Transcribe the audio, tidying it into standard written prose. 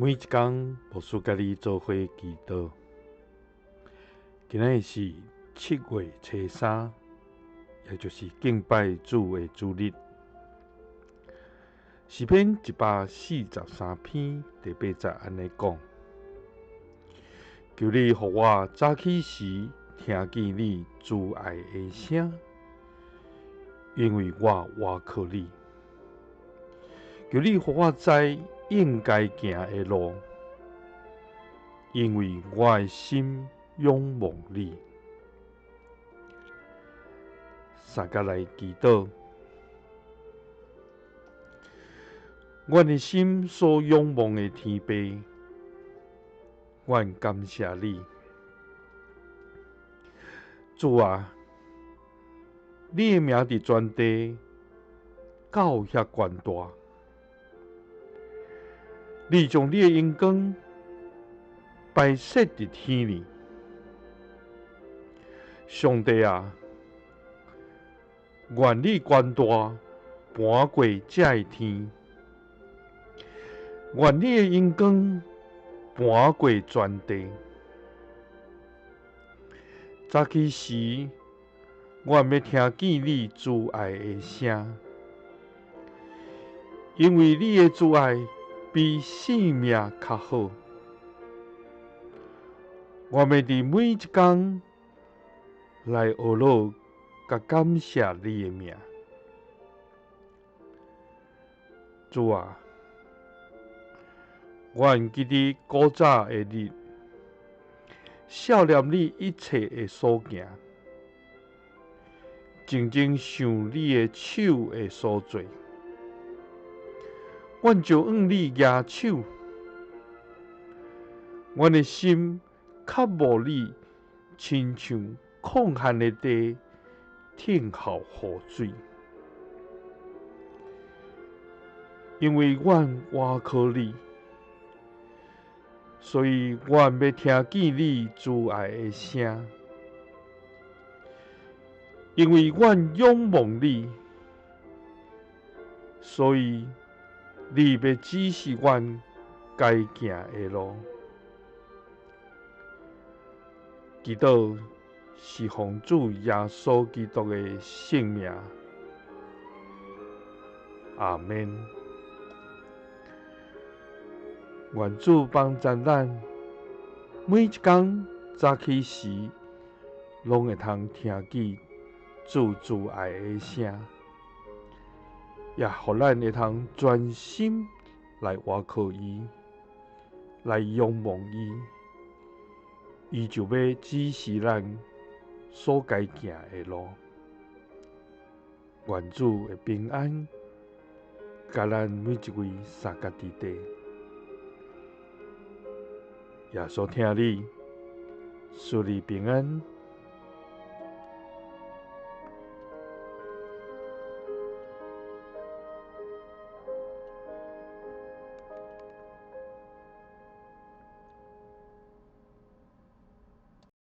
每一工，牧師佮你做伙祈禱。今仔日是7月初3，也就是敬拜主的主日。詩篇143篇第八節按呢講：求你予我早起時聽見你慈愛的聲，因為我倚靠你。求你予我知應該行的路，因為我的心仰望你。三佮來祈禱，阮的心所仰望的天父，阮感謝你，主啊，你的名佇全地到遐懸大。你將你的榮光擺設佇天裡，上帝啊，願你權大盤過這个天，願你的榮光盤過全地。早起時，我欲聽見你慈愛的聲，因為你的慈愛比性命較好。我欲佇每一工來呵咾佮感謝你的名。主啊，阮記得古早的日，數念你一切的所行，靜靜想你的手的所做。阮就向你舉手，阮的心渴慕你，親像曠旱的地，等候雨水。因為阮倚靠你，所以阮欲聽見你慈愛的聲。因為阮仰望你，所以你欲指示阮該行的路。祈禱是奉主耶穌基督的聖名。阿們。願主幫助咱，每一工早起時，攏會通聽見主慈愛的聲。也予咱會通專心來倚靠伊，來仰望伊，伊就欲指示咱所該行的路。願主的平安，佮咱每一位相佮佇底。耶穌疼你，賜你平安。